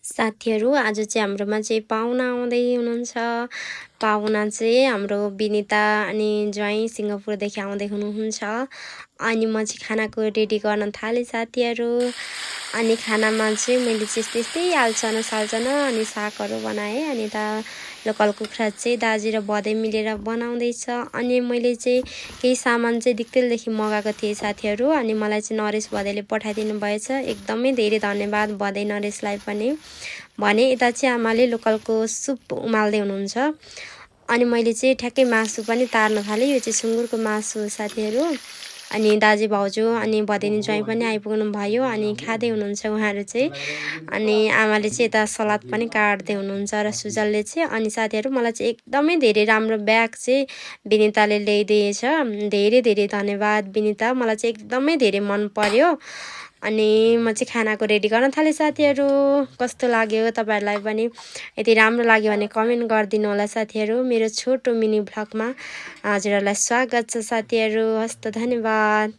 साथीहरू आज चाहिँ हाम्रोमा चाहिँ पाहुना आउँदै हुनुहुन्छ। पाहुना चाहिँ हाम्रो विनिता अनि ज्वाइँ सिङ्गापुरदेखि आउँदै हुनुहुन्छ। अनि म चाहिँ खानाको रेडी गर्न थालेँ साथीहरू। अनि खानामा चाहिँ मैले चाहिँ त्यस्तै आलुचना सालचना अनि सागहरू बनाएँ। अनि त लोकल कुखुरा चाहिँ दाजु र बधै मिलेर बनाउँदैछ। अनि मैले चाहिँ केही सामान चाहिँ दिक्तेलदेखि मगाएको थिएँ साथीहरू। अनि मलाई चाहिँ नरेश बधैले पठाइदिनु भएछ। एकदमै धेरै धन्यवाद बधै नरेशलाई पनि। भने यता चाहिँ आमाले लोकलको सुप उमाल्दै हुनुहुन्छ। अनि मैले चाहिँ ठ्याक्कै मासु पनि तार्न थालेँ। यो चाहिँ सुँगुरको मासु हो साथीहरू। अनि दाजु भाउजू अनि भदैनी ज्वाइँ पनि आइपुग्नु भयो अनि खाँदै हुनुहुन्छ उहाँहरू चाहिँ। अनि आमाले चाहिँ यता सलाद पनि काट्दै हुनुहुन्छ र सुजलले चाहिँ। अनि साथीहरू मलाई चाहिँ एकदमै धेरै राम्रो ब्याग चाहिँ विनिताले ल्याइदिएछ। धेरै धेरै धन्यवाद विनिता, मलाई चाहिँ एकदमै धेरै मन पर्यो। अनि म चाहिँ खानाको रेडी गर्न थालेँ साथीहरू। कस्तो लाग्यो तपाईँहरूलाई पनि यदि राम्रो लाग्यो भने कमेन्ट गरिदिनु होला साथीहरू। मेरो छोटो मिनी भ्लगमा हजुरहरूलाई स्वागत छ साथीहरू। हस्त धन्यवाद।